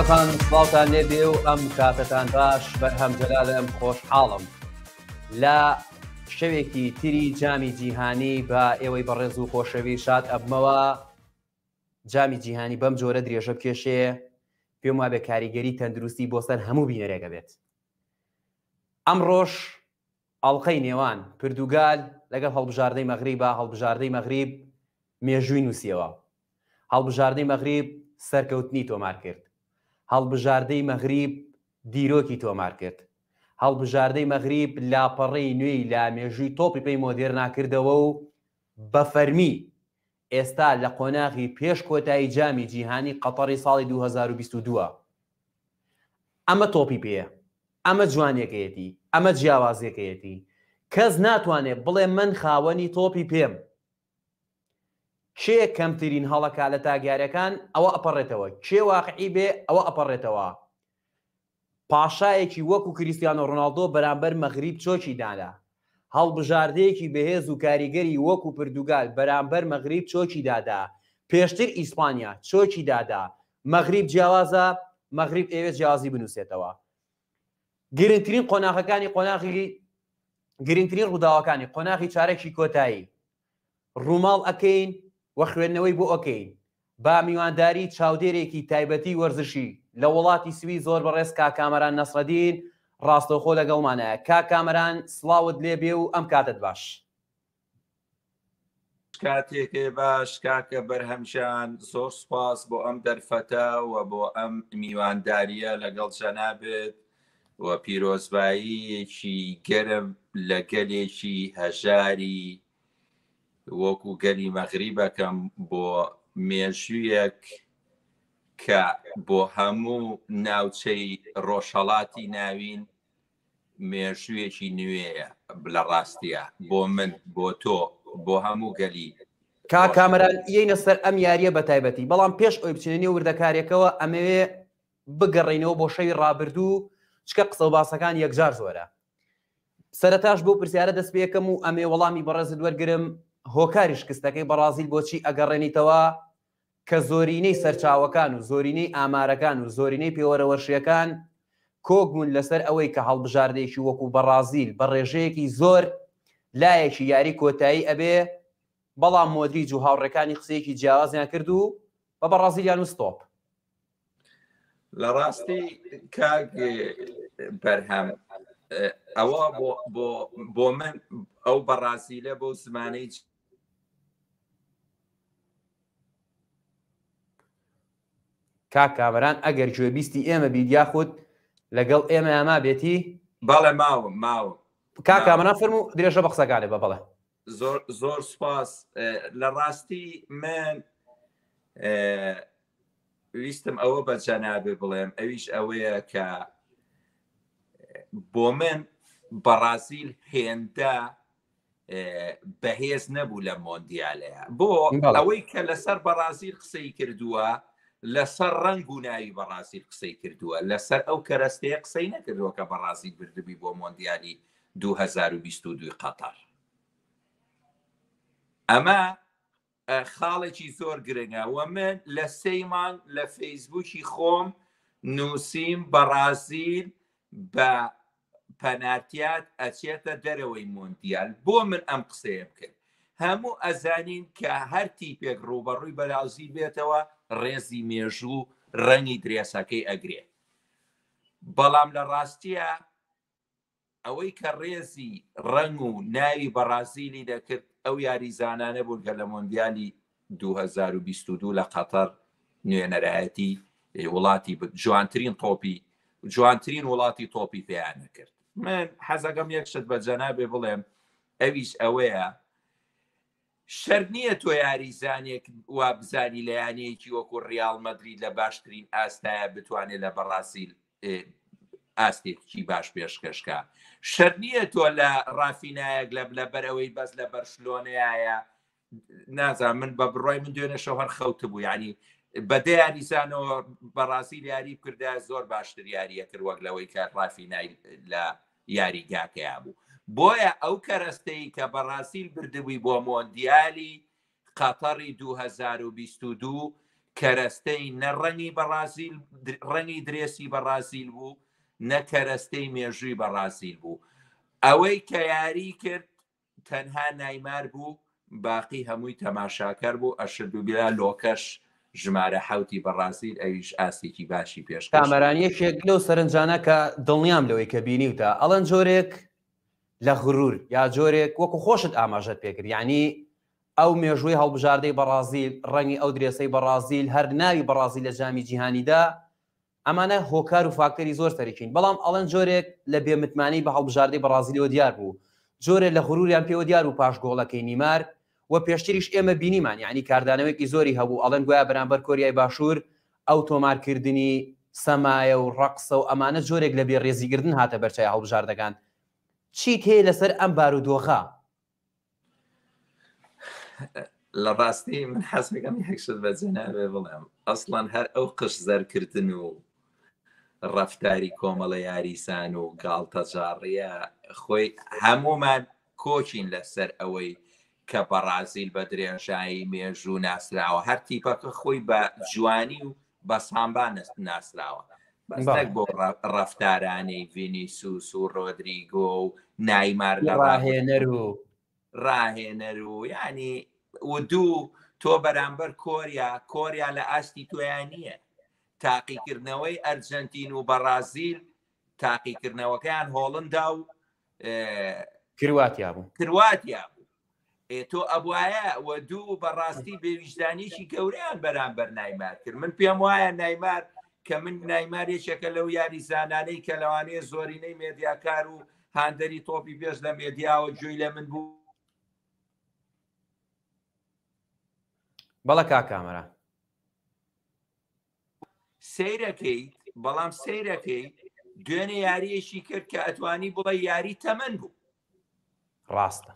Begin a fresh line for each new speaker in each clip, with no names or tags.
بەڕێزانم سڵاوتان لێبێ و ئەم کاتەتان باش بەرهەم جەلالم خۆشحاڵم لە شەوێکی تری جامی جیهانی بە ئێوەی بەڕێز و خۆشەوی شاد ئەبمەوە جامی جیهانی بەم جۆرە درێژە بکێشێ پێم وابێ کاریگەری تەندروستی بۆ سەر هەموو بینەرێکە بێت ئەمڕۆش ئەڵقەی نێوان پردوگال لەگەڵ هەڵبژاردەی مەغریبە، هەڵبژاردەی مەغریب مێژووی نووسیەوە. هەڵبژاردەی مەغریب سەرکەوتنی تۆمار کرد. هەڵبژاردەی مەغریب دیرۆکی تۆمار کرد. هەڵبژاردەی مەغریب لاپەڕەی نوێی لە مێژووی تۆپی پێی مۆدێرنا کردەوە و بە فەرمی ئێستا لە قۆناغی پێش کۆتایی جامی جیهانی قەتەڕی ساڵی 2022. ئەمە تۆپی پێیە. ئەمە جوانیەکەیەتی، ئەمە جیاوازیەکەیەتی. کەس ناتوانێت بڵێ من خاوەنی تۆپی پێم. کێ کەمترین هەڵەکا لە تاگیارەکان ئەوە ئەپەڕێتەوە، کێ واقعی بێ ئەوە ئەپەڕێتەوە. پاشایەکی وەکو کریستیانۆ ڕۆناڵدۆ بەرامبەر مەغریب چۆکی دانا. هەڵبژاردەیەکی بەهێز و کاریگەری وەکو پردوگال بەرامبەر مەغریب چۆکی دادا. پێشتر ئیسپانیا چۆکی دادا. مەغریب جیاوازە، مەغریب ئەیەوێت جیاوازی بنووسێتەوە. گرنگترین قۆناغەکانی قۆناغی گرنگترین ڕووداوەکانی قۆناغی چارەکی کۆتایی ڕووماڵ ئەکەین و خوێندنەوەی بۆ ئەکەین با میوانداری چاودێرێکی تایبەتی وەرزشی لە وڵاتی سوی زۆر بەڕێز کاک کامەران نەسرەدین ڕاستەوخۆ لەگەڵمانایە کاک کامەران سڵاوت لێبێ و ئەم کاتت باش.
کاتێکێ باش کاکە بەرهەم گیان زۆر سوپاس بۆ ئەم دەرفەتە و بۆ ئەم میوانداریە لەگەڵ جەنابت و پیرۆزباییەکی گەرم لە گەلێکی هەژاری وەکو گەلی مەغریبەکەم بۆ مێژوویەک کە بۆ هەموو ناوچەی ڕۆژهەڵاتی ناوین مێژوویەکی نوێیە لە ڕاستیە بۆ من بۆ تۆ بۆ هەموو گەلی
کاک کامەران یەینە سەر ئەم یاریە بە تایبەتی بەڵام پێش ئەوی بچینە نێو وردەکاریەکەوە ئەمەوێ بگەڕێینەوە بۆ شەوی ڕابردوو چکە قسە و باسەکان یەکجار زۆرە سەرەتاش بۆ پرسیارە دەست پێکەم و ئەمێ وەڵامی بەڕێزت وەرگرم هۆکاری شکستەکەی بەڕازیل بۆچی ئەگەڕێنیتەوە کە زۆرینەی سەرچاوەکان و زۆرینەی ئامارەکان و زۆرینەی پێوەرە وەرشییەکان کۆک بوون لەسەر ئەوەی کە هەڵبژاردەیەکی وەکو بەڕازیل بە ڕێژەیەکی زۆر لایەکی یاری کۆتایی ئەبێ، بەڵام مۆدریج و هاوڕێکانی قسەیەکی جیاوازیان کرد و بە بەڕازیلیان وت ستۆپ.
لە ڕاستی کاک بەرهەم ئەوە بۆ من ئەو بەڕازیلە بۆ زمانەی
کاک کامەران ئەگەر گوێبیستی ئێمە بیت یاخود لەگەڵ ئێمە مابێتی
بەڵێ ماوم ماوم
کاک کامەران فەرموو درێژە بە قسەکانێ بە بەڵێ
زۆر زۆر سپاس لە ڕاستی من ویستم ئەوە بە جەنابێ بڵێم ئەویش ئەوەیە کە بۆ من بەڕازیل هێندە بەهێز نەبوو لە مۆندیالەیە بۆ ئەوەی کە لەسەر بەڕازیل قسەی کردووە لەسەر ڕنگ و ناوی بەڕازیل قسەی کردووە لەسەر ئەو کەرەستەیە قسەی نەکردووە کە بەڕازیل بردبی بۆ مۆندیالی 2022 قەتەر ئەمە خاڵێکی زۆر گرنگە و من لە سێی مانگ لە فەیسبووکی خۆم نووسیم بەڕازیل بە پەنارتیات ئەچێتە دەرەوەی مۆندیال بۆ من ئەم قسەیەم کرد هەموو ئەزانین کە هەر تیپێک ڕووبەڕووی بەرازیل بێتەوە ڕێزی مێژوو ڕەنگی درێسەکەی ئەگرێ بەڵام لە ڕاستیە ئەوەی کە ڕێزی ڕەنگ و ناوی بەڕازیلی دەکرد ئەو یاریزانانە بوون کە لە مۆندیالی 2022 لە قەتەر نوێنەرایەتی وڵاتی جوانترین تۆپی جوانترین وڵاتی تۆپی پێیان نەکرد من حەزەکەم یەک شت بە جەنابێ بڵێم ئەویش ئەوەیە شەرت نییە تۆ یاریزانێک وا بزانی لە یانەیەکی وەکو ڕیاڵ مەدرید لە باشترین ئاستایە بتوانێت لە بەڕازیل ئاستێکی باش پێشکەشکە شەرت نییە تۆ لە ڕافینایەک لە لەبەرەوەی بەس لە بەرشلۆنەیە نازان من بە بڕای من دوێنێ شەو هەر خەوت بوو ینی بە دە یاریزانەوە بەڕازیل یاری بکردایە زۆر باشتر یاریە کرد وەک لەوەی کە ڕافینای لە یاریگاکەیا بوو بۆیە ئەو کەرەستەی کە بەڕازیل بردبووی بۆ مۆندیالی قەتەڕی 2022. کەرەستەی نە ڕەنگی بەڕازیل ڕەنگی درێسی بەڕازیل بوو نە کەرەستەی مێژووی بەڕازیل بوو ئەوەی کە یاری کرد تەنها نایمار بوو باقی هەمووی تەماشاکەر بوو ئەشردوبیلا لۆکەش ژمارە حوتی بەڕازیل ئەویش ئاستێکی باشی پێشکەش
کامەران یەکێک لەو سەرنجانە کە دڵنیام لەوەی کە بینیوتە ئەڵەن جۆرێک لە غرور یا جۆرێک وەکو خۆشت ئاماژەت پێکرد یعنی ئەو مێژووی هەڵبژاردەی بەڕازیل ڕەنگی ئەو درێسەی بەڕازیل هەر ناوی بەڕازیل لە جامی جیهانیدا ئەمانە هۆکار و فاکتەری زۆر سەرەکین، بەڵام ئەڵێن جۆرێک لە بێ متمانەی بە هەڵبژاردەی بەڕازیلەوە دیار بوو، جۆرێ لە غروریان پێوە دیار بوو پاش گۆڵەکەی نیمار و پێشتریش ئێمە بینیمان یانی کاردانەوەیەکی زۆری هەبوو ئەڵێن گوایە بەرامبەر کۆریای باشوور ئەو تۆمارکردنی سەمایە و ڕەقسە و ئەمانە جۆرێک لە بێ ڕێزیگردن هاتە بەرچای هەڵبژاردەکان. چیت هەیە لەسەر ئەم بارودۆخە؟
لە ڕاستی من حەزەکەم یەک شت بە جەنابێ بڵێم ئەسڵەن هەر ئەو قش زەرکردن و ڕەفتاری کۆمەڵە یاریسان و گاڵتەجاڕیە خۆی هەمومان کۆچین لەسەر ئەوەی کە بەڕازیل بە درێژایی مێژوو ناسراوە هەر تیپەکە خۆی بە جوانی و بە سامبا ناسراوە بەس نەک بۆ ڕەفتارانەی ڤینیسوس و ڕۆدریگۆ و نایمار لە
ڕاهێنەر و
ڕاهێنەر و ینی و دوو تۆ بەرامبەر کۆریا کۆریا لە ئاستی تۆیان نییە تاقیکردنەوەی ئەرجنتین و بەڕازیل تاقیکردنەوەکەیان هۆڵندا و
کرواتیا بوو
کرواتیا بوو ئێ تۆ ئەبوایە و دوو بەڕاستی بێویژدانیشی گەورەیان بەرامبەر نایمار کرد من پێم وایە نایمار کە من نایمار یەکێکە لەو یاریزانانەی کە لەوانەیە زۆرینەی مێدیاکار و هاندەری تۆپی پێش لە مێدیاوە گوێی لە من بوو
بەڵە کاک کامەران.
سەیرەکەی بەڵام سەیرەکەی دوێنێ یاریەکی کرد کە ئەتوانی بڵێ یاری تەمەن بوو
ڕاستە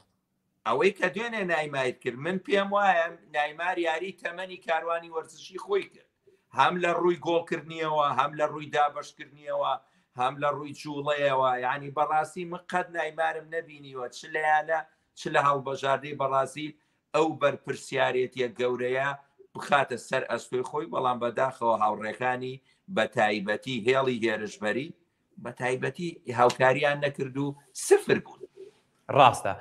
ئەوەی کە دوێنێ نایمار کرد من پێم وایە نایمار یاری تەمەنی کاروانی وەرزشی خۆی کرد هەم لە ڕووی گۆڵکردنیەوە هەم لە ڕووی دابەشکردنیەوە هەم لە ڕووی جوڵەیەوە یعنی بەڕاستی من قەت نایمارم نەبینیوە چ لەیانە چ لە هەڵبەژاردەی بەڕازیل ئەو بەرپرسیارێتیە گەورەیە بخاتە سەر ئەستۆی خۆی، بەڵام بەداخەوە هاوڕێکانی بە تایبەتی هێڵی هێرشبەری بە تایبەتی هاوکاریان نەکرد و سفر بوون.
ڕاستە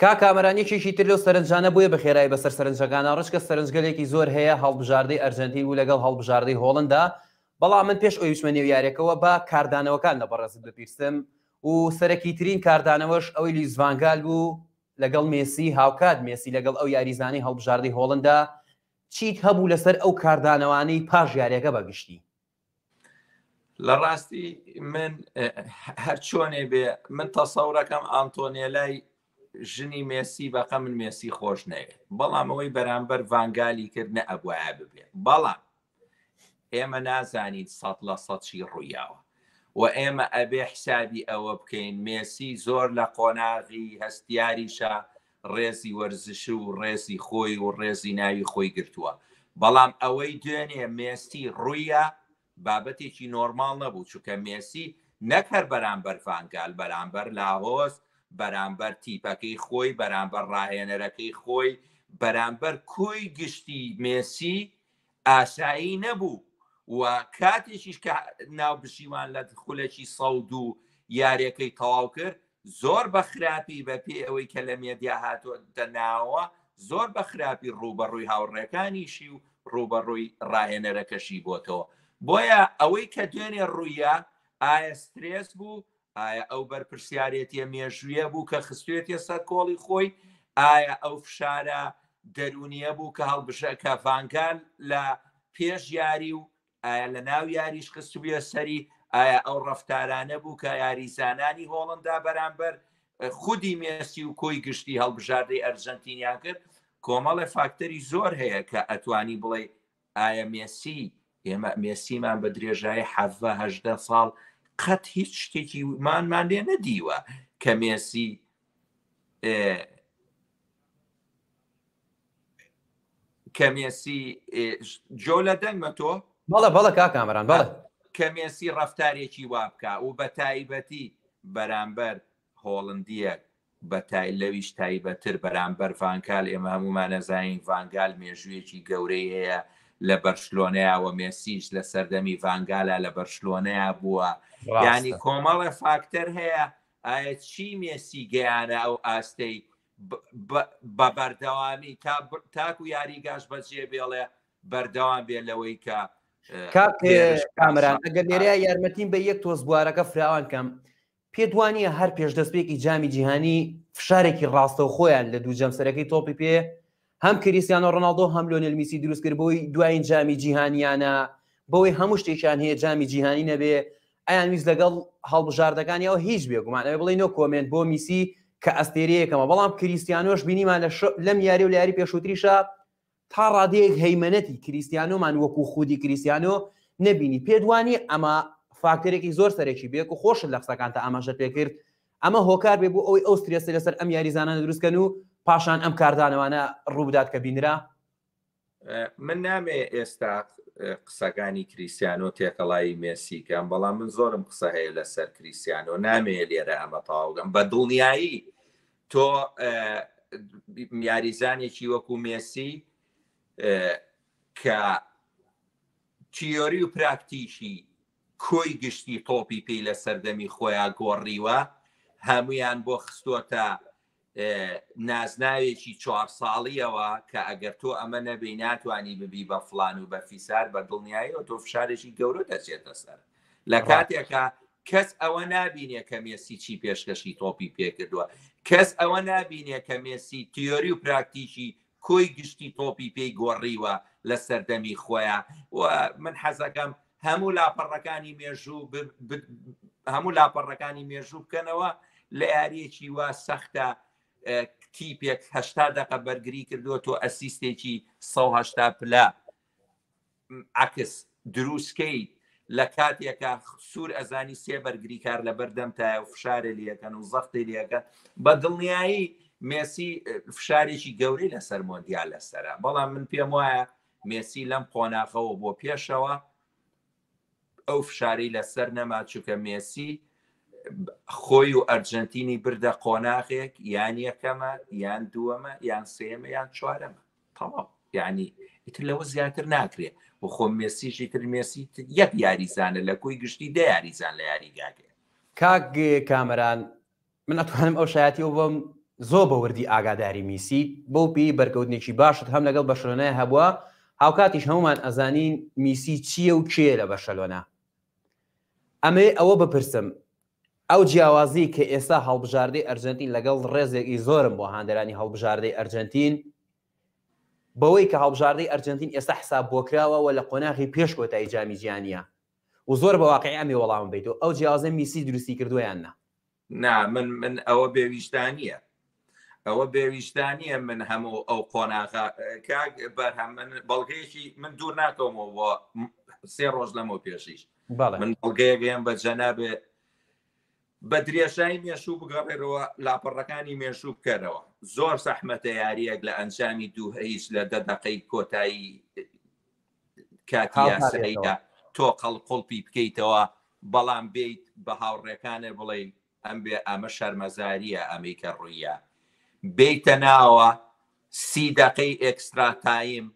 کاک کامەران یەکێکی تر لەو سەرنجانە بۆیە بە خێرایی بەسەر سەرنجەکانا ڕچکە سەرنجگەلێکی زۆر هەیە هەڵبژاردەی ئەرجەنتین بوو لەگەڵ هەڵبژاردەی هۆڵندا بەڵام من پێش ئەوی بچمە نێو یاریەکەوە با کاردانەوەکان لە بەڕێزت بپیرسم و سەرەکی ترین کاردانەوەش ئەوەی لویس ڤانگال بوو لەگەڵ مێسی، هاوکات مێسی لەگەڵ ئەو یاریزانەی هەڵبژاردەی هۆڵندا، چیت هەبوو لەسەر ئەو کاردانەوانەی پاش یاریەکە بە گشتی؟
لە ڕاستی من هەرچۆنێ بێ من تەسەورەکەم ئانتۆنێلای ژنی مێسی بەقە من مێسی خۆش نەوێت بەڵام ئەوەی بەرامبەر ڤانگالی کرد نە ئەبواە ببێ بەڵام ئێمە نازانین 100% چی ڕوویاوە و ئێمە ئەبێ حسابی ئەوە بکەین مێسی زۆر لە قۆناغی هەستیاریشە ڕێزی وەرزش و ڕێزی خۆی و ڕێزی ناوی خۆی گرتووە بەڵام ئەوەی دوێنێ مێسی ڕوویە بابەتێکی نۆرماڵ نەبوو چونکە مێسی نەک هەر بەرامبەر ڤانگال بەرامبەر لاهۆز بەرامبەر تیپەکەی خۆی بەرامبەر ڕاهێنەرەکەی خۆی بەرامبەر کۆی گشتی مێسی ئاسایی نەبوو و کاتێکیش کە ناوبژیوان لە خولەکی 102 یاریەکەی تەواو کرد زۆر بە خراپی بە پێی ئەوەی کە لە مێدیا هاتووەتە ناوەوە زۆر بە خراپی ڕووبەڕووی هاوڕێکانیشی و ڕووبەڕووی ڕاهێنەرەکەشی بۆتەوە بۆیە ئەوەی کە دوێنێ ڕوویە ئایا سترێس بوو ئایا ئەو بەرپرسیارێتیە مێژوویە بوو کە خستوێتیە سەر کۆڵی خۆی ئایا ئەو فشارە دەرونیە بوو کە هەڵبژە کە ڤانگال لە پێش یاری و ئایا لە ناو یاریش خستبوویە سەری ئایا ئەو ڕەفتارانە بوو کە یاریزانانی هۆڵندا بەرامبەر خودی مێسی و کۆی گشتی هەڵبژاردەی ئەرجەنتینیان کرد کۆمەڵێ فاکتەری زۆر هەیە کە ئەتوانی بڵێ ئایا مێسی ئێمە مێسیمان بە درێژایی حەڤە هەژدە ساڵ قەت هیچ شتێکی مانمان لێ نەدیوە کە مێسی کە مێسی جۆ لە دەنگمە تۆ
بەڵێ بەڵێ کاک کامەران بەڵێ
کە مێسی ڕەفتارێکی وا بکا و بە تایبەتی بەرامبەر هۆڵندیەک بە تای لەویش تایبەتر بەرامبەر ڤانگال ئێمە هەمومان ئەزانین ڤانگال مێژوویەکی گەورەی هەیە لە بەرشلۆنەیە و مێسیش لە سەردەمی ڤانگالا لە بەرشلۆنەیە بووە یعنی کۆمەڵە فاکتەر هەیە ئایا چی مێسی گەیانە ئەو ئاستەی بە بەردەوامی تاکو یاریگاش بەجێ بێڵێ بەردەوام بێ لەوەی کە
کاک کامران ئەگەر لێرەیە یارمەتیم بە یەک تۆز بوارەکە فراوان کەم پێت وانییە هەر پێش دەستپێکی جامی جیهانی فشارێکی ڕاستەوخۆیان لە دوو جەمسەرەکەی تۆپی پێ هەم کریستیانۆ ڕۆناڵدۆ هەم لۆنێل میسی دروست کرد بۆی دوایین جامی جیهانیانە بەوەی هەموو شتێکیان هەیە جامی جیهانی نەبێ ئەیان ویست لەگەڵ هەڵبژاردەکانی ئەو هیچ بێگومان ئەوێ بڵێ no comment بۆ میسی کە ئەستێرەیەکەمە بەڵام کریستیانۆش بینیمان لە لەم یاری و لە یاری پێشووتریشا تا ڕادەیەک هەیمەنەتی کریستیانۆمان وەکو خودی کریستیانۆ نەبینی. پێت وانیە ئەمە فاکتەرێکی زۆر سەرەکی بێ و خۆشت لە قسەکانتا ئاماژەت پێکرد ئەمە هۆکار بێ بۆ ئەوەی ئەو سترێسە لەسەر ئەم یاریزانانە دروست کەن و پاشان ئەم کاردانەوانە ڕووبدات کە بینرا؟
من نامێ ئێستا قسەکانی کریسیانۆ تێکەڵایی مێسی کەم بەڵام من زۆرم قسە هەیە لەسەر کریسیانۆ نامێ لێرە ئەمە تەواوگەم بە دڵنیایی تۆ یاریزانێکی وەکو مێسی کە تیۆری و پراکتیکی کۆی گشتی تۆپی پێی لە سەردەمی خۆیان گۆڕیوە هەمویان بۆ خستۆتە نازناوێکی چوار ساڵیەوە کە ئەگەر تۆ ئەمە نەبی ناتوانانی ببی بە فلان و بە فیسار بە دڵنیاییەوە تۆ فشارێکی گەورە دەچێتە سەر لە کاتێکە کەس ئەوە نابینێ کە مێسی چی پێشکەشی تۆپی پێکردووە کەس ئەوە نابینێ کە مێسی تیۆری و پراکتیکی کۆی گشتی تۆپی پێی گۆڕیوە لە سەردەمی خۆیان و من حەزەکەم هەموو لاپەڕەکانی مێژوو هەموو لاپەڕەکانی مێژوو بکەنەوە لە یاریەکی وا سەختە تیپێک هەشتا دقە بەرگری کردووە تۆ ئەسیستێکی 1970 پلە عەکس دروستکەیت لە کاتێکا سوور ئەزانی سێ بەرگریکار لە بەردەمتایە و فشارێ لەکەن و زەختی لەکەن بە دڵنیایی مێسی فشارێکی گەورەی لەسەر مۆندیال لەسرە بەڵام من پێم وایە مێسی لەم قۆناغەوە بۆ پێشەوە ئەو فشاری لەسەر نەما چونکە مێسی خۆی و ئەرجنتینی بردە قۆناغێک یان یەکەمە یان دووەمە یان سێمە یان چوارەمە تەواو یعنی ئیتر لەوە زیاتر ناکرێ و خۆ مێسیش ئیتر مێسی یەک یاریزانە لە کۆی گشتی دە یاریزان لە یاریگاکە.
کاک کامەران من ئەتوانم ئەو شایەتیەوە بەم زۆر بە وردی ئاگاداری میسی بەو پێی بەرکەوتنێکی باشت هەم لەگەڵ بەرشەلۆنای هەبووە هاوکاتیش هەمومان ئەزانین میسی چییە و کێیە لە بەرشەلۆنە ئەمەوێ ئەوە بپرسم ئەو جیاوازی کە ئێستا هەڵبژاردەی ئەرجەنتین لەگەڵ ڕێزێکی زۆرم بۆ هاندەرانی هەڵبژاردەی ئەرجەنتین بەوەی کە هەڵبژاردەی ئەرجەنتین ئێستا حساب بۆکراوە و لە قۆناغی پێش کۆتایی جامی جیهانیە و زۆر بە واقعی ئەمێ وەڵامم بیتەوە ئەو جیاوازە میسی دروستی کردووە یان نا؟
نا من من ئەوە بێویژدانیە ئەوە بێویژدانیە من هەموو ئەو قۆناغە کاک بەرهەم من بەڵگەیەکی من دوور ناکەومەوە بۆ سێ ڕۆژ لەمەو پێشیش من بەڵگەیەگەیان بە جەنابێ بە درێژایی مێشوو بگەڕێرەوە لاپەڕەکانی مێژوو بکەرەوە زۆر زەحمەتە یاریەک لە ئەنجامی دوو هیچ لە دە دەقەی کۆتایی کاتی یاساییدا تۆ قەڵقڵپی بکەیتەوە بەڵام بیت بە هاوڕێکانێ بڵێ ئەم بێ ئەمە شەرمەزاریە ئەمەی کە ڕوویە بیتە ناوە سی دقەی extra time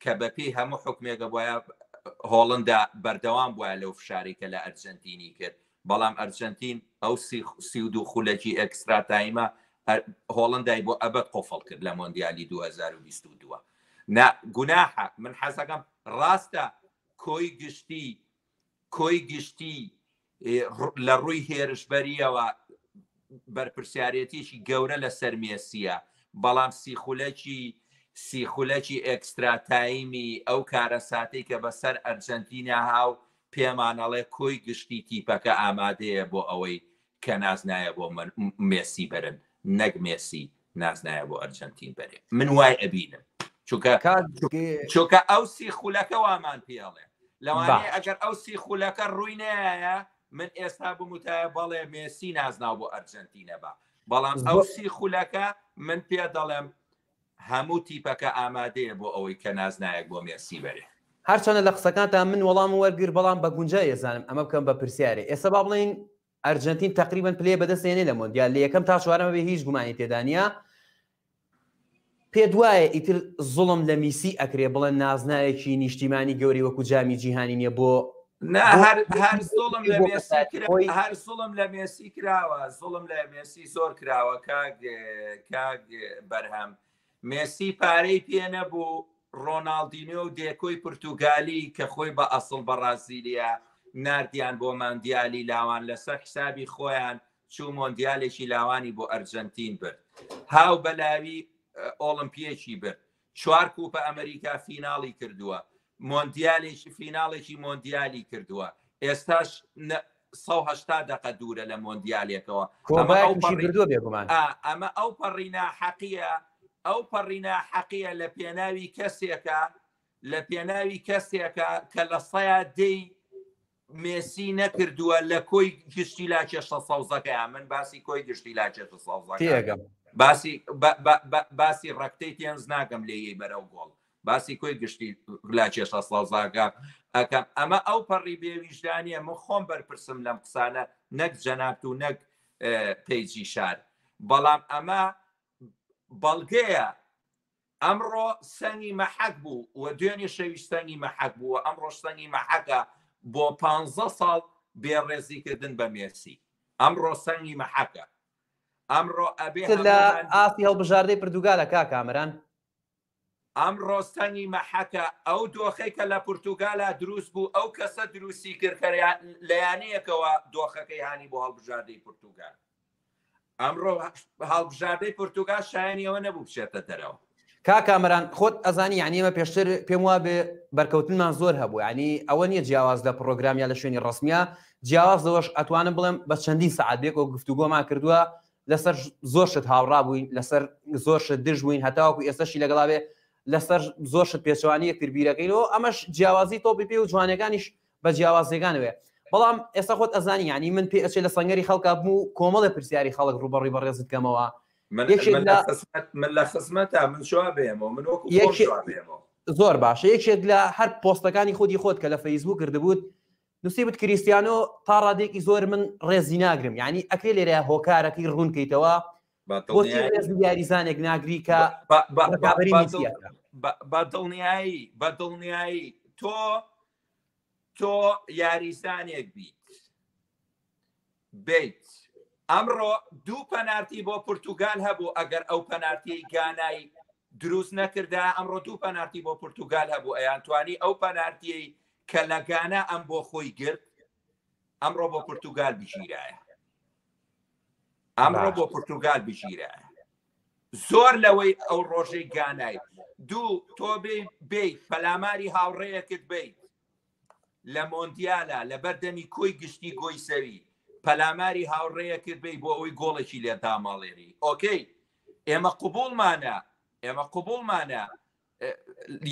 کە بەپێی هەموو حکمێکە بواە هۆڵندا بەردەوام بووە لەو فشاری کە لە ئەرجنتینی کرد بەڵام ئەرجنتین ئەو 32 خولەکی extra time ە هۆڵندای بۆ ئەبەت قۆفڵ کرد لە مۆندیالی 2022 نا گوناحە من حەزەکەم ڕاستە کۆی گشتی کۆی گشتی لە ڕووی هێرشبەریەوە بەرپرسیارەتیەکی گەورە لەسەر مێسیە بەڵام سیخولەکی سیخولەکی extra time ی ئەو کارەساتەی کە بەسەر ئەرجەنتینا هاو پێمانەڵێ کۆی گشتی تیپەکە ئامادەیە بۆ ئەوەی کە نازنایە بۆ مێسی بەرن نەک مێسی نازنایە بۆ ئەرجەنتین بەرێ من وای ئەبینم چونکە چونکە ئەو سی خولەکە وامان پێڵێ لەوانەیە ئەگەر ئەو سی خولەکە ڕووی نایە من ئێستا بموتایە بەڵێ مێسی نازناو بۆ ئەرجەنتینە بە بەڵام ئەو سی خولەکە من پێ دەڵێم هەموو تیپەکە ئامادەیە بۆ ئەوەی کە نازنایەک بۆ مێسی بەرێ.
هەرچەندە لە قسەکانتا من وەڵامم وەرگرت بەڵام بە گونجاوی ئەزانم ئەمە بکەم بە پرسیارێ ئێستا با بڵێین ئەرجەنتین تەقریبەن پلەیە بەدەست دێنێ لە مۆندیال لە یەکەم تا چوارەمە بێ هیچ گومانی تێدا نییە. پێت وایە ئیتر زوڵم لە میسی ئەکرێ بڵێن نازناوێکی نیشتیمانی گەورەی وەکو جامی جیهانی نیە بۆ
نا هەر هەر زوڵم لە مێسی کرا هەر زوڵم لە مێسی کراوە زوڵم لە مێسی زۆر کراوە کاک کاک بەرهەم مێسی پارەی پێ نەبوو ڕۆناڵدینۆ و دێکۆی پرتوگالی کە خۆی بە ئەسڵ بەڕازیلیە ناردیان بۆ ماندیالی لاوان لەسەر حسابی خۆیان چوو مۆندیالێکی لاوانی بۆ ئەرجەنتین برد هاو بەلاوی ئۆڵمپیەکی برد چوار کوپە ئەمریکا فیناڵی کردووە مۆندیالێکی فیناڵێکی مۆندیالی کردووە ئێستاش 180 دقە دوورە لە مۆندیالێکەوە ئەمە ئەو پەڕی ناحەقیە ئەو پەڕی ناحەقیە لە پێناوی کەسێکە لە پێناوی کەسێکە کە لە سەیا دەی مێسی نەکردووە لە کۆی گشتی لاکێشە سەوزەکەیان من باسی کۆی گشتی لاکێشە سەوزەکە
تێگەم
باسی باسی ڕەکتەی تێنز ناکەم لێی بەرەو گۆڵ باسی کۆی گشتی لاکێشە سەوزاکە ئەکەم ئەمە ئەو پەڕی بێویژدانیە من خۆم بەرپرسم لەم قسانە نەک جەنابت و نەک پەیجی شار بەڵام ئەمە بەڵگەیە ئەمڕۆ سەنگی مەحەک بوو و دوێنێ شەویش سەنگی مەحەک بوو و ئەمڕۆش سەنگی مەحەکە بۆ پانزە ساڵ بێڕێزیکردن بە مێسی. ئەمڕۆ سەنگی مەحەکە. ئەمڕۆ ئەبێ
لە
هەموومان
ئاستی هەڵبژاردەی پرتوگالە کاک کامەران.
ئەمڕۆ سەنگی مەحەکە. ئەو دۆخەی کە لە پرتوگالا دروست بوو ئەو کەسە دروستی کرد کە لە یانەیەکەوە دۆخەکەی هانی بۆ هەڵبژاردەی پرتوگال. ئەمڕۆ هەڵبژاردەی پرتوگال شایانی ئەوە نەبوو بچێتە دەرەوە.
کاک کامەران خۆت ئەزانی یعنی ئێمە پێشتر پێم وابێ بەرکەوتنمان زۆر هەبوو یعنی ئەوە نییە جیاواز لە پڕۆگرام یا لە شوێنی ڕەسمیە جیاواز لەوەش ئەتوانم بڵێم بە چەندین سەعات بێکەوە گفتوگۆمان کردووە لەسەر زۆر شت هاوڕا بووین لەسەر زۆر شت دژ بووین هەتاوەکو ئێستەشی لەگەڵا بێ لەسەر زۆر شت پێچەوانی یەکتر بیرەکەینەوە ئەمەش جیاوازی تۆپی پێ و جوانەکانیش بە جیاوازیەکانەوەیە بەڵام ئێستا خۆت ئەزانی یعنی من پێ ئەچێ لە سەنگەری خەڵکا بم و کۆمەڵێ پرسیاری خەڵک ڕوبەڕووی بەڕێزت کەمەوە یەکێک لە
من لە خزمەتە من جواب بێمەوە من وەکو خۆم جواب بێمەوە
زۆر باشە یەکێک لە هەر پۆستەکانی خودی خۆت کە لە فەیسبوک کردبووت نووسیبت کریستیانۆ تا ڕادێکی زۆر من ڕێزی ناگرم یعنی ئەکرێ لێرە هۆکارەکەی ڕوون کەیتەوە بۆچی ڕێزی یاریزانێک ناگری کە ڕکابەری میسیەکە
بە دڵنیایی بە دڵنیایی تۆ تۆ یاریزانێک بیت بیت ئەمڕۆ دوو پەنارتی بۆ پرتوگال هەبوو ئەگەر ئەو پەنارتی گانای دروست نەکردا ئەمڕۆ دوو پەنارتی بۆ پرتوگال هەبوو ئەیان توانی ئەو پەنارتیەی کە لە گانا ئەم بۆ خۆی گرت ئەمڕۆ بۆ پرتوگال بگیرایە ئەمڕۆ بۆ پرتوگال بگیرایە زۆر لەوەی ئەو ڕۆژەی گانای دوو تۆ بیت پەلاماری هاوڕێیەکت بیت لە مۆندیالە لە بەردەمی کۆی گشتی گۆی سەوی پەلاماری هاوڕێیەکرد بی بۆ ئەوەی گۆڵێکی لێ داماڵێری ئۆکەی ئێمە قوبوڵمانە ئێمە قوبوڵمانە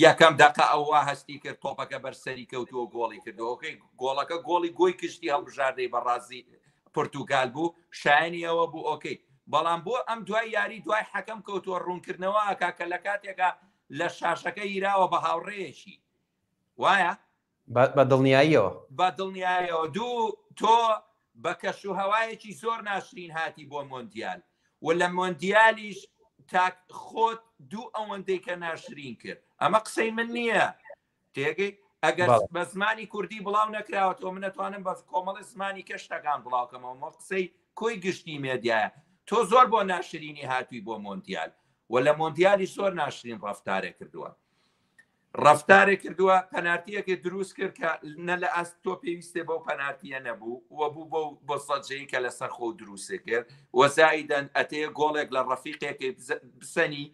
یەکەم دەقە ئەووا هەستی کرد تۆپەکە بەر سەری کەوتووە گۆڵی کردو ئۆکەی گۆڵەکە گۆڵی گۆی کشتی هەڵبژاردەی بەڕازی پرتوگال بوو شایانی ئەوە بوو ئۆکەی بەڵام بۆ ئەم دوای یاری دوای حەکەم کەوتووە ڕوونکردنەوە ئەکا کە لە کاتێکا لە شاشەکە گیراوە بە هاوڕێیەکی وایە
بە دڵنیاییەوە.
بە دڵنیایەوە دوو تۆ بە کەش و هەوایەکی زۆر ناشرین هاتی بۆ مۆندیال و لە مۆندیالیش تاک خۆت دوو ئەوەندەی کە ناشرین کرد ئەمە قسەی من نییە تێگەی ئەگەر بە زمانی کوردی بڵاو نەکراوەتەوە من ئەتوانم بە کۆمەڵی زمانی کە شتەکان بڵاوکەمەوە قسەی کۆی گشتی مێدیایە تۆ زۆر بۆ ناشرینی هاتووی بۆ مۆندیال و لە مۆندیالی زۆر ناشرین ڕفتارێ کردووە ڕەفتارێک کردووە پەنارتیەکە دروست کرد کە نە لە ئاست تۆ پێویستێ بەو پەنارتیە نەبوو و بوو بەو بۆ سەجەی کە لەسەر خۆ دروستێ کرد وەزایدەن ئەتەیە گۆڵێک لە ڕەفیقێکی بسەنی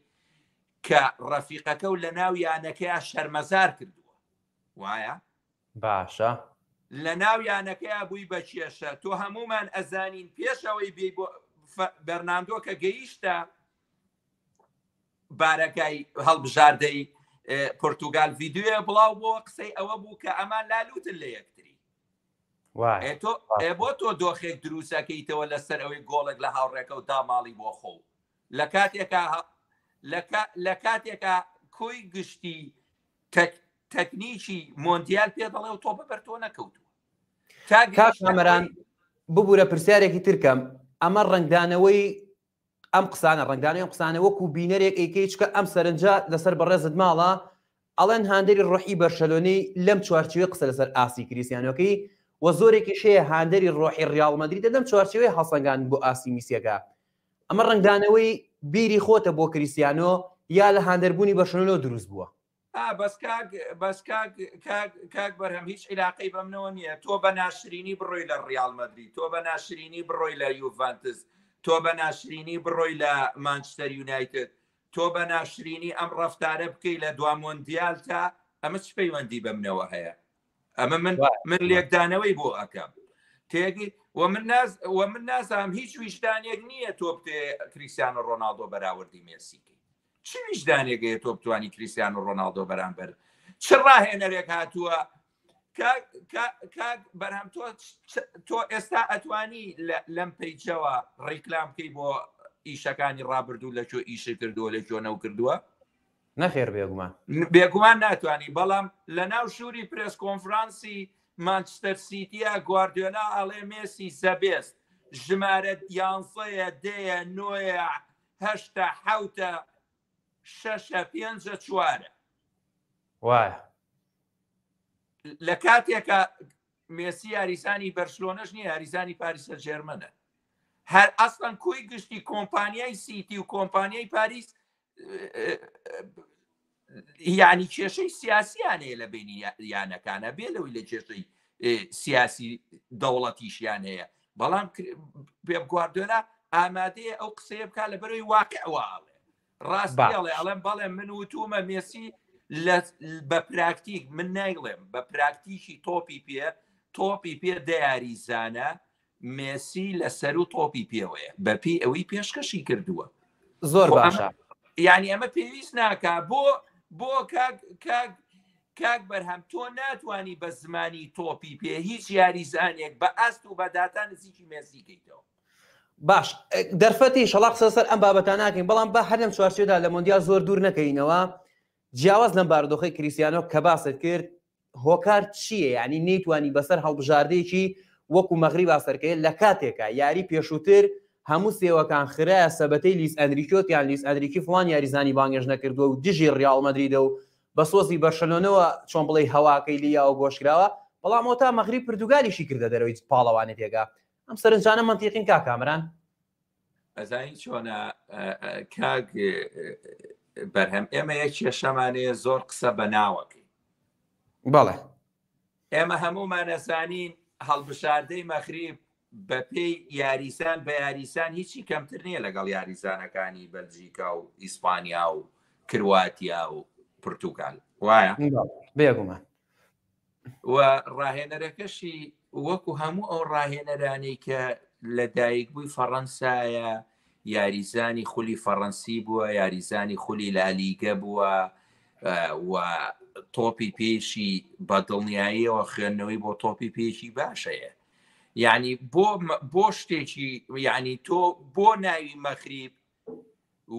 کە ڕەفیقەکە و لە ناو یانەکەیا شەرمەزار کردووە وایە
باشە
لە ناو یانەکەیا بووی بە کێشە تۆ هەمومان ئەزانین پێشەوەی بێ بۆ بەرناندۆ کە گەیشتە بارەگای هەڵبژاردەی پرتوگال ڤیددیوێ بڵاو بۆ قسەی ئەوە بوو کە ئەمان لالوتن لە یەکتری بۆ تۆ دۆخێک دروستەکەیتەوە لەسەر ئەوەی گۆڵێک لە هاوڕێکە و داماڵی بۆ خۆ لە کاتێکا لە کاتێکا کۆی گشتی تەکنیکی مۆندیال پێ دەڵێ و تۆپە بەر تۆ نەکەوتووە
کامەران ببوورە پرسیارێکی ترکەم ئەمە ڕنگدانەوەی ئەم قسانە ڕەنگدانەوەی ئەم قسانە وەکو بینەرێک ئەیکەی چکە ئەم سەرنجە لەسەر بەڕێزت ماڵە ئەڵێن هاندەری ڕۆحی بەرشەلۆنەی لەم چوارچێوەی قسە لەسەر ئاستی کریستیانۆکەی و زۆرێکیش هەیە هاندەری ڕۆحی ڕیاڵ مەدریدە لەم چوارچێوەی هەڵسەنگاندن بۆ ئاستی میسیەکە ئەمە ڕەنگدانەوەی بیری خۆتە بۆ کریستیانۆ یا لە هاندەربوونی بەرشەلۆنەوە دروست بووە؟
ئا بەس کاک بەس کاک کاک کاک بەرهەم هیچ عیلاقەی بە منەوە نییە تۆ بە ناشرینی بڕۆی لە ڕیاڵ مەدرید تۆ بە ناشرینی بڕۆی لە یوڤانتس تۆ بە ناشرینی بڕۆی لە مانچستەر یونایتد تۆ بە ناشرینی ئەم ڕەفتارە بکەی لە دوا مۆندیال تا ئەمە چ پەیوەندی بە منەوە هەیە ئەمە من من لێکدانەوەی بۆ ئەکەم تێگی و من ناز و من نازانم هیچ ویژدانێک نییە تۆ بتێ کریسیانۆ ڕۆناڵدۆ بەراوردی مێسیکەی چ ویژدانێک هەیە تۆ بتانی کریسیانۆ ڕۆناڵدۆ بەرامبەر چ ڕاهێنەرێک هاتووە کاک بەرهەم تۆ تۆ ئێستا ئەتوانی لەم پیجەوە ڕیکلام بکەی بۆ ئیشەکانی ڕابردوو لە کوێ ئیشی کردووە لە کوێ نەو کردووە
نەخێر بێگومان
بێگومان ناتوانانی بەڵام لە ناو ژووری press conference ی مانچستەر سیتیا گواردیۆلا ئەڵێ مێسی the best ژمارە یانزەیە دەیە نۆیە هەشتە حەوتە شەشە پێنجە چوارە
وایە
لە کاتێکە مێسی یاریزانی بەرشلۆنەش نییە یاریزانی پاریسە جێرمەنە هەر ئەسڵەن کۆی گشتی کۆمپانیای سیتی و کۆمپانیای پاریس یعنی کێشەی سیاسیان هەیە لە بینی یانەکانە بێ لەوەی لە کێشەی سیاسی دەوڵەتیشیان هەیە بەڵام پێپ گواردۆلا ئامادەیە ئەو قسەیە بکات لە بەرەوەی واقع واڵێ ڕاستی ئەڵێ ئەڵێم بەڵێ من وتومە مێسی بە پراکتیک من نایڵێم بە پراکتیکی تۆپی پێ تۆپی پێ دەیاریزانە مێسی لە سەرو تۆپی پێوەیە بەپێی ئەوەی پێشکەشی کردووە.
زۆر باشە.
یعنی ئەمە پێویست ناکا بۆ بۆ کاک کاک کاک بەرهەم تۆ ناتوانی بە زمانی تۆپی پێ هیچ یاریزانێک بە ئاست و بە داتا نزیکی مێسی کەیتەوە.
باش دەرفەتی شەڵا قسە سەر ئەم بابەتە ناکەین بەڵام بە هەر لەم چوارچێوەدا لە مۆندیال زۆر دوور نەکەینەوە جیاواز لەم بارودۆخەی کریستیانۆ کە باست کرد هۆکار چییە یانی نەیتوانی بەسەر هەڵبژاردەیەکی وەکو مەغریبا سەرکەوێت لە کاتێکا یاری پێشووتر هەموو سێوەکان خرایە سەبەتەی لیس ئەنریکیۆت یان لیس ئەنریکی فڵان یاریزانی بانگێشت نەکردووە و دژی ڕیاڵ مەدریدە و بە سۆزی بەرشەلۆنەوە چۆن بڵێی هەواکەی لی یاوە گۆشکراوە بەڵام ئەوتا مەغریب پرتوگالیشی کردە دەرەوەی پاڵەوانێتیەکە ئەم سەرنجانە مەنتیقین کاک کامەران؟
ئەزانی چۆنە کاک بەرهەم ئێمە یە کێشەمانەیە زۆر قسە بە ناوەکەی
بەڵێ
ئێمە هەموومانەزانین هەڵبژاردەی مەغریب بەپێی یاریزان بە یاریزان هیچی کەمتر نییە لەگەڵ یاریزانەکانی بەلجیکا و ئیسپانیا و کرواتیا و پرتوگال وایە
بێگومان
و ڕاهێنەرەکەشی وەکو هەموو ئەو ڕاهێنەرانەی کە لە دایک بووی فەڕەنسایە یاریزانی خولی فەڕەنسی بووە یاریزانی خولی لالیگە بووە و تۆپی پێشی بە دڵنیاییەوە خوێندنەوەی بۆ تۆپی پێشی باشەیە یعنی بۆ بۆ شتێکی یعنی تۆ بۆ ناوی مەخریب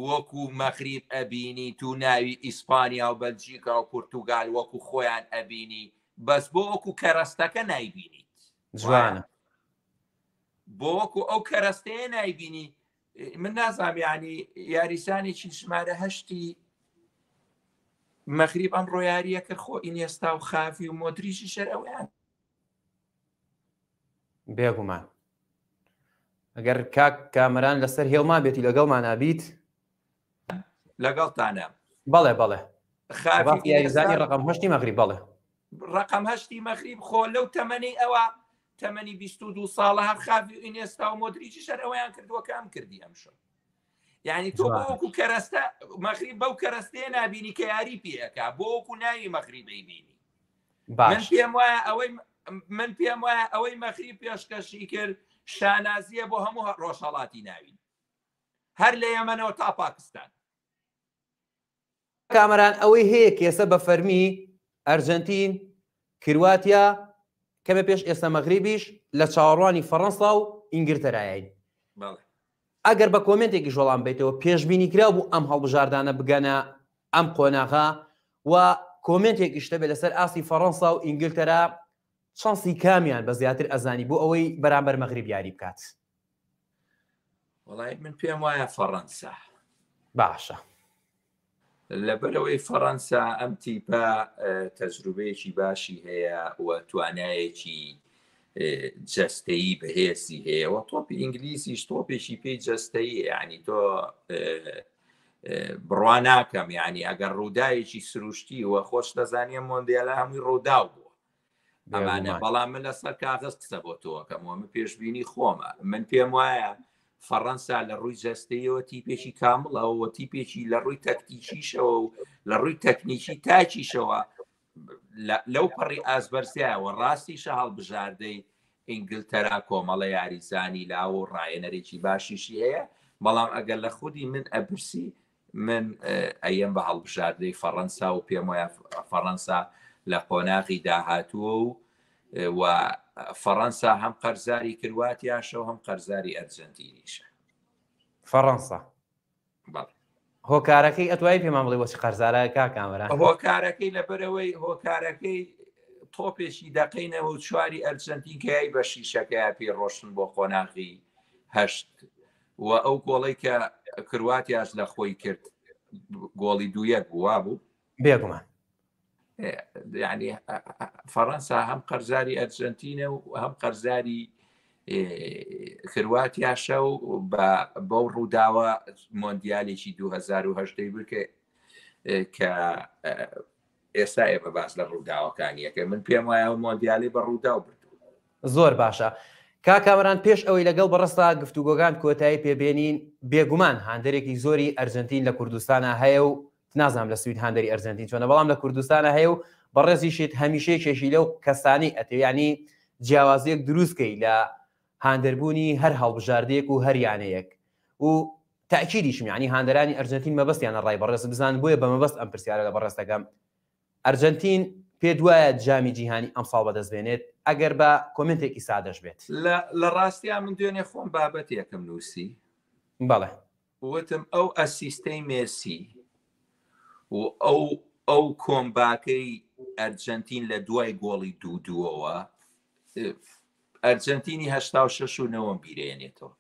وەکو مەغریب ئەبینیت و ناوی ئیسپانیا و بەلجیکا و پورتوگال وەکو خۆیان ئەبینی بەس بۆ وەکو کەرەستەکە نایبینیت
جوانە
بۆ وەکو ئەو کەرەستەیە نایبینی من نازانم یعنی یاریزانێکی ژمارە هەشتی مەغریب ئەمڕۆ یاریە کرد خۆ ئینێستا و خاوی و مۆدریشی شەر ئەویان
بێگومان ئەگەر کاک کامەران لەسەر هێڵمان بێتی لەگەڵمانا بیت
لەگەڵتانە
بەڵێ بەڵێ یاریزانی ڕقم هەشتی مەغری بەڵێ
ڕقم هەشتی مەغریب خۆ لەو تەمەنی ئەوە تەمەنی 22 ساڵە هەر خاوی و ئینێستا و مۆدریچی شەر ئەویان کردووە کە ئەم کردی ئەم شەو یعنی تۆ بۆ وەکو کەرەستە مەغریب بەو کەرەستەیە نبینی کە یاری پێەکە بۆ وەکو ناوی مەغریبەی بینی من پێم وایە ئەوەی من پێم وایە ئەوەی مەغریب پێشکەشی کرد شانازیە بۆ هەموو ڕۆژهەڵاتی ناوین هەر لە یەمەنەوە تا پاکستان.
کامەران ئەوەی هەیە کێسە بە فەرمی ئەرجەنتین، کرواتیا، کەمێ پێش ئێستا مەغریبیش لە چاوەڕوانی فەڕەنسا و ئینگلتەرایین. ئەگەر بە کۆمێنتێکیش وەڵام بەیتەوە پێشبینیکراو بوو ئەم هەڵبژاردانە بگەنە ئەم قۆناغە و کۆمێنتێکیش هەبێت لەسەر ئاستی فەڕەنسا و ئینگلتەرا چانسی کامیان بە زیاتر ئەزانی بۆ ئەوەی بەرامبەر مەغریب یاری بکات؟
وەڵای من پێم وایە فەڕەنسا.
باشە.
لەبەرئەوەی فەڕەنسا ئەم تیپە تەجروبەیەکی باشی هەیە و توانایەکی جەستەیی بەهێزی هەیە و تۆپی ئینگلیزیش تۆپێکی پێی جەستەیی ینی تۆ بڕوا ناکەم ینی ئەگەر ڕووداوێکی سروشتی و خۆش دەزانیە مۆندیالە هەمووی ڕووداو بووە ئەمانە بەڵام من لەسەر کاغز قسە بۆ تۆکەم و من پێشبینی خۆمە من پێم وایە فەڕەنسا لە ڕووی جەستەیەوە تیپێکی کامڵەوە و تیپێکی لە ڕووی تەکتیکیشەوە و لە ڕووی تەکنیکی تاکیشەوە لەو پەڕی ئازبەرزیایەوە ڕاستیشە هەڵبژاردەی ئینگلتەرا کۆمەڵە یاریزانی لاو و ڕایەنەرێکی باشیشی هەیە بەڵام ئەگەر لە خودی من ئەپرسی من ئەیەم بە هەڵبژاردەی فەڕەنسا و پێم وایە فەڕەنسا لە قۆناغی داهاتووە و و فەڕەنسا هەم قەرزاری کرواتیاشە و هەم قەرزاری ئەرجەنتینیشە.
فەڕەنسا
بەڵێ.
هۆکارەکەی ئەتوانی پێمان بڵێ بۆچی قەرزارە کاک کامەران؟
هۆکارەکەی لەبەرەوەی هۆکارەکەی تۆپێکی دەقەینەوە و چواری ئەرجەنتین کە یای بە شیشەکەیا پێی ڕۆشتن بۆ قۆناغی هەشت و ئەو گۆڵەی کە کرواتیاش لە خۆی کرد گۆڵی دوویەک بوو وابوو
بێگومان
یعنی فەڕەنسا هەم قەرزاری ئەرجنتینە و هەم قەرزاری کرواتیاشە و بە بەو ڕووداوە مۆندیالێکی 2010 بکە کە ئێستا ئێمە باس لە ڕووداوەکانیەکە من پێم وایە ئەو مۆندیالی بە ڕووداو بردوو.
زۆر باشە کاک کامەران پێش ئەوەی لەگەڵ بەڕێزتا گفتوگۆکان کۆتایی پێ بێنین بێگومان هاندەرێکی زۆری ئەرجەنتین لە کوردستانا هەیە و نازانم لە سوید هاندەری ئەرجەنتین چۆنە بەڵام لە کوردستانا هەیە و بەڕێزیشت هەمیشە یەکێکی لەو کەسانەی ئەتەوێ یانی جیاوازیەک دروست کەی لە هاندەربوونی هەر هەڵبژاردەیەک و هەر یانەیەک و تەئکیدیشم یانی هاندەرانی ئەرجەنتین مەبەستیانە ڕای بەڕێزت بزانن بۆیە بە مەبەست ئەم پرسیارە لە بەڕێزت دەکەم ئەرجەنتین پێت وایە جامی جیهانی ئەمساڵ بەدەست بێنێت ئەگەر بە کۆمێنتێکی سادەش بێت؟
لە لە ڕاستیا من دوێنێ خۆم بابەتێکم نووسی.
بەڵێ.
وتم ئەو ئەسیستەی مێسی و ئەو ئەو کۆمباکەی ئەرجەنتین لە دوای گۆڵی دوو دووەوە ئەرجەنتینی 86 و نەوەم بیرێنێتەوە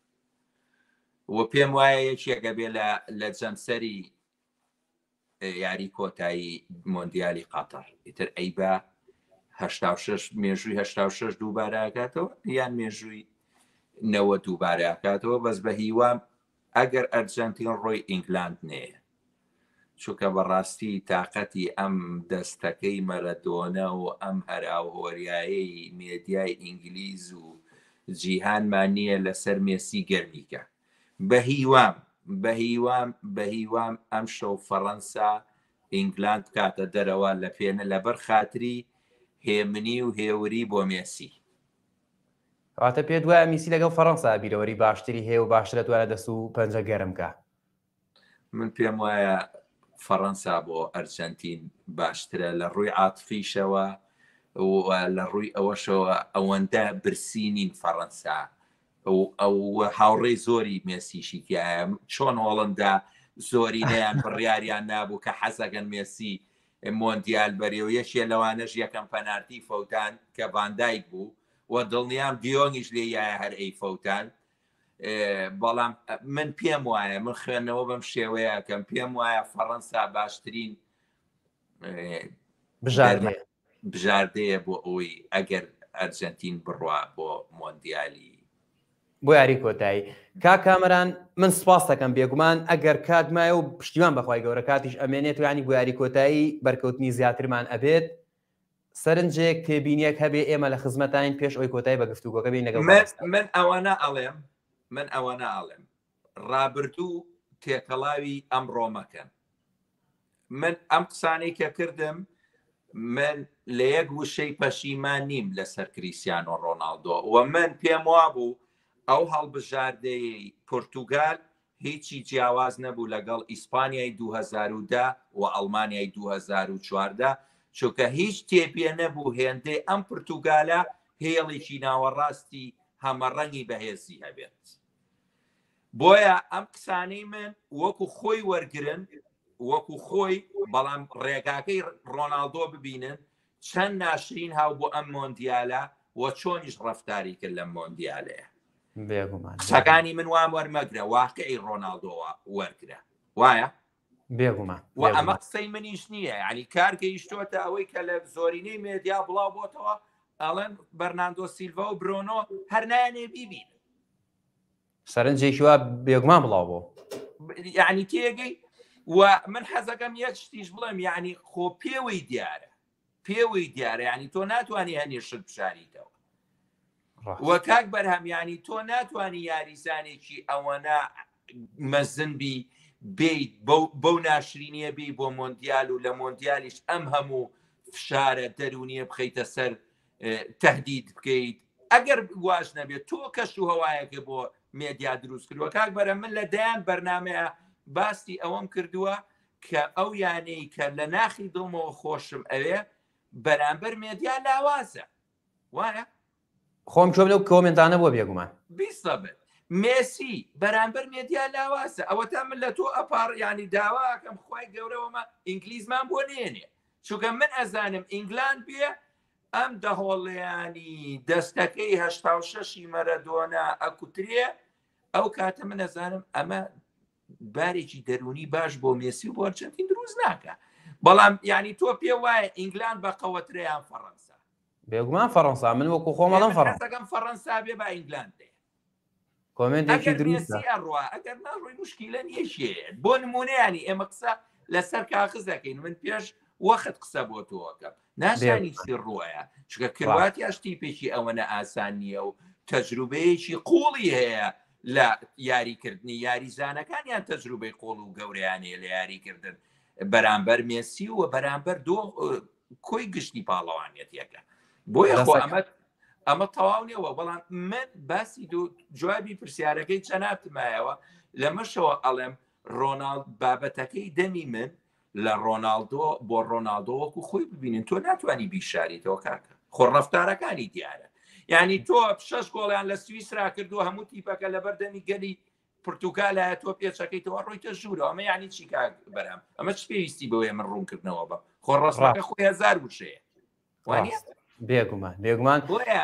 و پێم وایە یەکێکە بێ لە لە جەمسەری یاری کۆتایی مۆندیالی قەتەر ئیتر ئەی بە 86 مێژووی 86 دووبارە ئەکاتەوە یان مێژووی نەوە دووبارە ئەکاتەوە بەس بە هیوام ئەگەر ئەرجەنتین ڕۆی ئینگلاند نێ چونکە بەڕاستی تااقەتی ئەم دەستەکەی مەرەدۆنە و ئەم هەراوهۆریایەی مێدیای ئینگلیز و جیهانمان نییە لەسەر مێسی گەرمیکە بەهیوام بەهیوام بەهیوام ئەمشەو فەڕەنسا ئینگلاند بکاتە دەرەوە لە پێنە لەبەر خاتری هێمنی و هێوری بۆ مێسی.
کەواتە پێت وایە میسی لەگەڵ فەڕەنسا بیرەوەری باشتری هەیە و باشتر دەتوانێت دەست و پەنجە گەرم کا؟
من پێم وایە فەڕەنسا بۆ ئەرجەنتین باشترە لە ڕووی عاتفیشەوە و لە ڕووی ئەوەشەوە ئەوەندە برسی نین فەڕەنسا ئەو هاوڕێی زۆری مێسیشی تایە چۆن هۆڵندا زۆرینەیان بڕیاریان نابوو کە حەزەکەن مێسی مۆندیال بەرێ و یەکێ لەوانەش یەکەم پەنارتی فەوتان کە ڤاندایک بوو و دڵنیام دیۆنگیش لێ یایە هەر ئەی فەوتان بەڵام من پێم وایە من خوێندنەوە بەم شێوەیەکەم پێم وایە فەڕەنسا باشترین
بژاردەیە
بژاردەیە بۆ ئەوەی ئەگەر ئەرجەنتین بڕوا بۆ مۆندیالی
بۆ یاری کۆتایی کا کامەران من سپاس دەکەم بێگومان ئەگەر کات مایە و پشتیوان بەخوای گەورە کاتیش ئەمێنێت و ینی بۆ یاری کۆتایی بەرکەوتنی زیاترمان ئەبێت سەرنجێک تێبینیەک هەبێ ئێمە لە خزمەتین پێش ئەوی کۆتایی بە گفتوگۆکە بین لەگەڵ
من ئەوەنە ئەڵێم من ئەوەنە ئەڵێم ڕابردوو تێکەڵاوی ئەمڕۆ مەکەن من ئەم قسانەی کە کردم من لە یەک وشەی پەشیمان نیم لەسەر کریسیانۆ ڕۆناڵدۆ و من پێم وابوو ئەو هەڵبژاردەیەی پورتوگال هیچی جیاواز نەبوو لەگەڵ ئیسپانیای 2010 و ئەڵمانیای 2014 چونکە هیچ تێپێ نەبوو هێندەی ئەم پرتوگالە هێڵێکی ناوەڕاستی هەمەڕەنگی بەهێزی هەبێت. بۆیە ئەم قسانەی من وەکو خۆی وەرگن وەکو خۆی بەڵام ڕێگاکەی ڕۆناالدۆ ببینن چەند ناشرین هاو بۆ ئەم مۆندیالە و چۆنیش ڕفتاری کرد لەم مۆندیالەیە.
بێگومان
قسەکانی من وام وەرمەگرە واقعی ڕۆناڵدۆوە وەرگرە وایە
بێگومان
و ئەمە قسەی منیش نییە ینی کار گەیشتۆتە ئەوەی کە لە زۆرینەی مێدیا بڵاو بۆتەوە ئەڵێن بەرناندۆ سیلڤا و برۆنۆ هەر نایانێ بیبین
سەرنجێکی وا بێگومان بڵاو بۆ
یعنی تێگەی و من حەزەکەم یەک شتیش بڵێم یعنی خۆ پێوەی دیارە پێوەی دیارە ینی تۆ ناتوانانی هەنێ شت بشاریتەوە وە کاک بەرهەم ینی تۆ ناتوانانی یاریزانێکی ئەوەنە مەزن بی بیت بەو ناشرینیە بی بۆ مۆندیال و لە مۆندیالیش ئەم هەموو فشارە دەرونیە بخەیتە سەر تهدید بکەیت ئەگەر واش نەبێت تۆ کەش و هەوایەکە بۆ مێدیا دروست کردووە کاک بەرە من لە دەیان بەرنمەیە باسی ئەوەم کردووە کە ئەو یانەی کە لە ناخی دڵمەوە خۆشم ئەوێ بەرامبەر مێدیا لاوازە وایە
خۆم گوێم لەو کۆمێنتانە بووە بێگومان.
بیسەبت مێسی بەرامبەر مێدیا لاوازە ئەوەتا من لە تۆ ئەپاڕ ینی داواکەم خوای گەورەوەمە ئینگلیزمان بۆ نێنێ چونکە من ئەزانم ئینگلاند بێ ئەم دەهۆڵیانی دەستەکەی 86 مەرەدۆنا ئەکوترێ ئەو کاتە من ئەزانم ئەمە بارێکی دەرونی باش بۆ مێسی و بۆ ئەرجەنتین دروست ناکە بەڵام ینی تۆ پێ وایە ئینگلاند بە قەوەترەیان فەڕەنسا
بێگومان فەڕەنسا من وەکو خۆم ئەڵێم فەڕەنسا
حەزەکەم فەڕەنسا بێ با ئینگلاند بێ
کۆمێنتێکی
ئەگەر
دروستە
مێسی ئەڕوا ئەگەر ناڕۆی مشکیلە نییە شێ بۆ نمونەیانی ئێمە قسە لەسەر کاغز دەکەین من پێش وەخت قسە بۆ تۆکەم نازانی
بێگومان
چی ڕوەیە چونکە
ڕاست
کرواتیاش تیپێکی ئەوەنە ئاسان نییە و تەجروبەیەکی قوڵی هەیە لە یاریکردنی یاریزانەکانیان تەجروبەی قوڵ و گەورەیان هەیە لە یاریکردن بەرامبەر مێسی و بەرامبەر دۆ کۆی گشتی پاڵەوانیەتیەکە بۆیە خۆ ئەمە ئەمە تەواو نیەوە بەڵام من باسی دوو جوابی پرسیارەکەی چەناتمایەوە لەمەشەوە ئەڵێم ڕۆناڵد بابەتەکەی دەمی من لە ڕۆناڵدۆ بۆ ڕۆناڵدۆ وەکو خۆی ببینن تۆ ناتوانانی بیشاریتەوە کاکە خۆ ڕفتارەکانی دیارە یعنی تۆ شەش گۆڵیان لە سویسرا کردو هەموو تیپەکە لەبەر دەمی گەلی پرتوگالایە تۆ پێچەکەیتەوە ڕۆیتە ژوورەوە ئەمە یعنی چی کاک بەرام ئەمە چ پێویستی بەوەیە من ڕوونکردنەوە بە خۆ ڕاستەکە خۆی هەزار وشەیە وانە
بێگومان بێگومان
بۆیە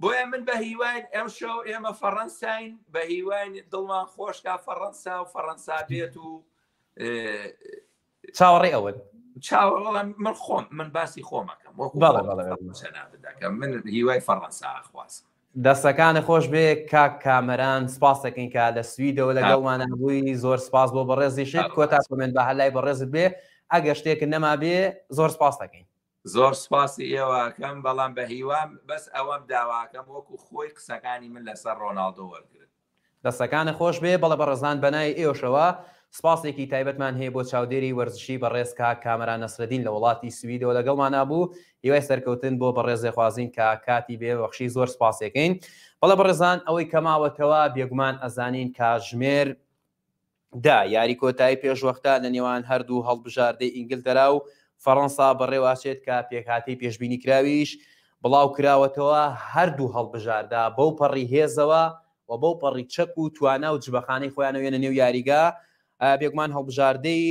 بۆیە من بە هیواین ئەم شەو ئێمە فەڕەنساین بە هیواین دڵمان خۆشکا فەڕەنسا و فەڕەنسا بێت و
چاوەڕێ ئەوەن
چاوەڵم من خۆم من باسی خۆمەکەم وەکو دەکەم من هیوای فەڕەنسا خواست
دەستەکانە خۆش بێ کاک کامەران سپاس دەکەین کە لە سویدەوە لەگەڵمانە بووی زۆر سپاس بۆ بەڕێزیشت کۆتا کۆمێنت بە هەلای بەڕێزت بێ ئەگەر شتێکت نەما بێ زۆر سپاس دەکەین
زۆر سپاسی ئێوەکەم بەڵام بە هیوام بەس ئەوەم داواکەم وەکو خۆی قسەکانی من لەسەر ڕۆناڵدۆ وەرگرن.
دەستەکانت خۆش بێ، بەڵێ بەڕێزان بەناوی ئێوەشەوە سپاسێکی تایبەتمان هەیە بۆ چاودێری وەرزشی بەڕێز کاک کامەران نەسرەدین لە وڵاتی سویدەوە لەگەڵمانا بوو، هیوای سەرکەوتن بۆ بەڕێزێ خوازین کە کاتی بێ بەخشی زۆر سپاسێکەین. بەڵێ بەڕێزان ئەوەی کە ماوەتەوە بێگومان ئەزانین کاتژمێر دا یاری کۆتایی پێشوەختە لە نێوان هەردوو هەڵبژاردەی ئینگلتەرا و فەڕەنسا بەڕێوەئەچێت کە پێکهاتەی پێشبینیکراویش بڵاوکراوەتەوە، هەردوو هەڵبژاردە بەو پەڕی هێزەوە و بەو پەڕی چەک و توانا و جبەخانەی خۆیانەوە یەنە نێو یاریگا، بێگومان هەڵبژاردەی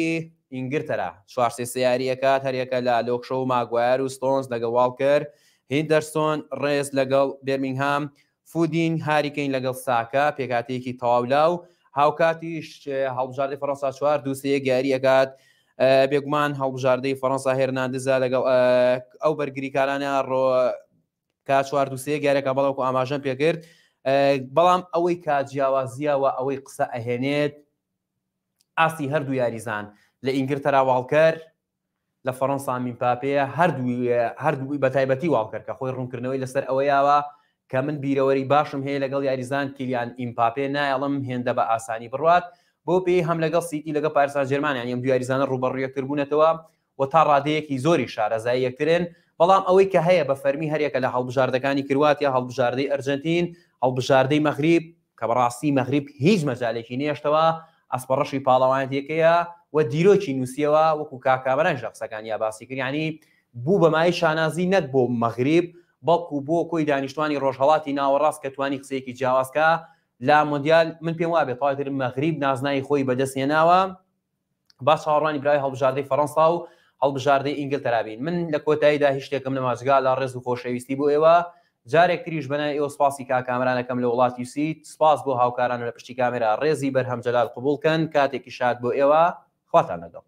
ئینگلتەرا 4-3-3 یاری ئەکات، هەریەکە لە لۆک شۆ و ماگوایەر و ستۆنز لەگەڵ واڵکەر، هیندەرسۆن، ڕێس لەگەڵ بێرمینگهام، فودین، هاری کەین لەگەڵ ساکا، پێکهاتەیەکی تەواو لاو، هاوکاتیش هەڵبژاردەی فەڕەنسا 4-2-3-1 یاری ئەکات، بێگومان هەڵبژاردەی فەڕەنسا هێرناندزە لەگەڵ ئەو بەرگریکارانە ڕۆ کە 4-2-3-1 یاریەکە بەڵام وەکو ئاماژەم پێکرد، بەڵام ئەوەی کە جیاوازیە و ئەوەی قسە ئەهێنێت ئاستی هەردوو یاریزان لە ئینگلتەرا واڵکەر لە فەڕەنسا میمپاپێیە هەردوو هەردوو بە تایبەتی واڵکەر کە خۆی ڕوونکردنەوەی لەسەر ئەوە یاوە کە من بیرەوەری باشم هەیە لەگەڵ یاریزان کیلیان ئیمپاپێ نایەڵم هێندە بە ئاسانی بڕوات بۆ پێی هەم لەگەڵ سیتی لەگەڵ پاریس سان جێرمان یانی ئەم دوو یاریزانە ڕووبەڕوو یەکتر بوونەتەوە و تا ڕادەیەکی زۆری شارەزای یەکترن بەڵام ئەوەی کە هەیە بە فەرمی هەریەکە لە هەڵبژاردەکانی کرواتیا هەڵبژاردەی ئەرجەنتین هەڵبژاردەی مەغریب کە بەڕاستی مەغریب هیچ مەجالێکی نەهێشتەوە، ئەسپەڕەشی پاڵەوانێتیەکەیە و دیرۆکی نووسیەوە، وەکو کاک کامەرانیش لە قسەکانیا باسی کرد، یانی بوو بە مایەی شانازی نەک بۆ مەغریب، بەڵکو بۆ کۆی دانیشتوانی ڕۆژهەڵاتی ناوەڕاست کە توانی قسەیەکی جیاواز کا لە مۆندیال، من پێم وابێ تەواوی تر مەغریب نازناوی خۆی بەدەست هێناوە. با چاوەڕوانی براوەی هەڵبژاردەی فەڕەنسا و هەڵبژاردەی ئینگلتەرا بین. من لە کۆتاییدا هیچ شتێکم نەما جگا لە ڕێز و خۆشەویستی بۆ ئێوە. جارێک تریش بەناوی ئێوە سپاسی کاک کامەران ئەکەم لە وڵاتی سوید، سپاس بۆ هاوکارانم لە پشتی کامێرا، ڕێزی بەرهەم جەلال قبوڵ کەن، کاتێکی شاد بۆ ئێوە، خواتان لەگەڵ.